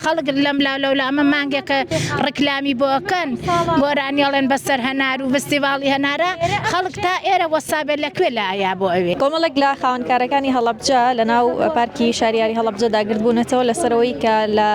خەڵک لەم لاو لەولا ئەمە مانگێکە ڕیکلامی بۆ ئەکەن گۆرانی ئەڵێن بەسەر هەنار و ڤستیڤاڵی هەنارە خەڵک تا ئێرە وەسابێت لە کوێ لایە بۆ ئەوێ. کۆمەڵێک لە خاوەنکارەکانی هەڵەبجە لە ناو پارکی شاریاری هەڵەبجەدا گردبوونەتەوە لەسەرەوەی کە لە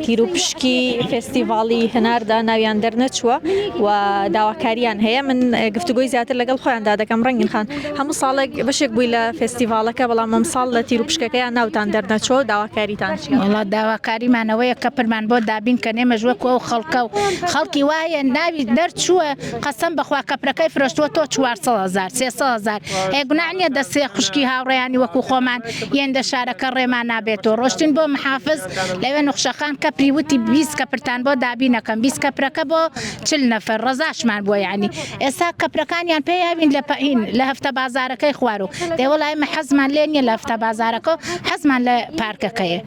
تیروپشکی فێستیڤاڵی هەناردا ناویان دەرنەچووە و داواکاریان هەیە من گفتوگۆی زیاتر لەگەڵ خۆیاندا دەکەم ڕەنگین خان هەموو ساڵێک بەشێک بووی لە فێستیڤاڵەکە بەڵام ئەمساڵ لە تیروپشکەکەیان ناوتان دەرنەچووە و داواکاریتان چییە؟ وەڵا داواکاریمان ئەوەیە کەپرمان بۆ دابین کەن ئێمەش وەکو ئەو خەڵکە و خەڵکی وایە ناوی دەرچووە قەسەم بەخوا کەپرەکەی فرۆشتووە تۆ 400 هەزار 300 هەزار ئێ گوناح نییە دە سێ خوشکی هاوڕێیانی وەکو خۆمان یەن لە شارەکە ڕێمان نابێتەوە ڕۆشتین بۆ محافز لەوێ نوخشەخان کەپری وتی 20 کەپرتان بۆ دابین ئەکەم 20 کەپرەکە بۆ 40 نەفەر ڕەزاشمان بووە یانی ئێستا کەپرەکانیان پێ یاوین لە پەین لە هەفتە بازارەکەی خوارو دەی وەڵا ئێمە حەزمان لێ نیە لە هەفتە بازارەکە و حەزمان لە پارکەکەیە.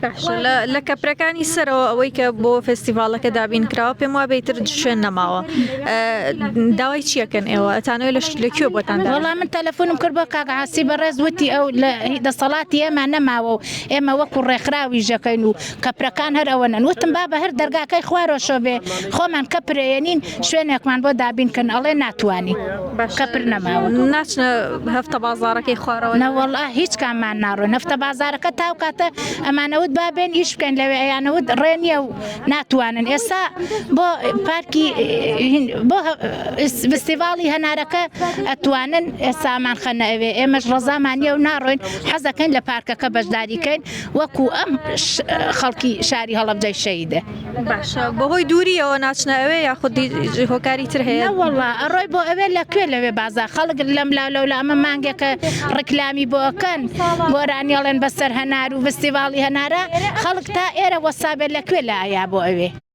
باشە لە لە کەپرەکانی سەرەوە ئەوەی کە بۆ فێستیڤاڵەکە دابین کراوە پێم وابێ ئیتر شوێن نەماوە داوای چیەکەن ئێوە ئەتانەوێ لە لە کوێ بۆتان دابین؟ وەڵا من تەلەفۆنم کرد بۆ کاک عاسی بەڕێز وتی ئەو لە دەسەڵاتی ئێمە نەماوە و ئێمە وەکو ڕێکخراویش دەکەین و کەپرەکان هەر ئەوەنەن وتم بابە هەر دەرگاکەی خوارۆشۆ بێ خۆمان کەپرەیەنین شوێنێکمان بۆ دابین کەن ئەڵێ ناتوانین کەپر نەماوە. ناچنە هەفتە بازاڕەکەی خوارەوە؟ نەوەڵا هیچ کاممان ناڕۆین هەفتە بازاڕەکە تاو کاتە ئەمانەوت با بێن ئیش بکەین لەوێ ئەیانەوت ڕێ نییە و ناتوانن ئێستا بۆ پارکی بۆ فستیڤاڵی هەنارەکە ئەتوانن ئێستامان خەنە ئەوێ ئێمەش ڕەزامان نییە و ناڕۆین حەزەکەین لە پارکەکە بەشداری کەین وەکو ئەم خەڵکی شاری هەڵەبجەی شەهیدە. باشە بەهۆی دووریەوە ناچنە ئەوێ یاخود هۆکاری تر هەیە؟ نەوەڵا ئەڕۆی بۆ ئەوێ لە کوێ لەوێ بازاڕ خەڵک لەم لاو لەولا ئەمە مانگێکە ڕیکلامی بۆ ئەکەن گۆرانی ئەڵێن بەسەر هەنار و ڤستیڤاڵی هەنارە خەڵک تا ئێرە وەسابێت لە کوێ لە ئەیا بۆ ئەوێ.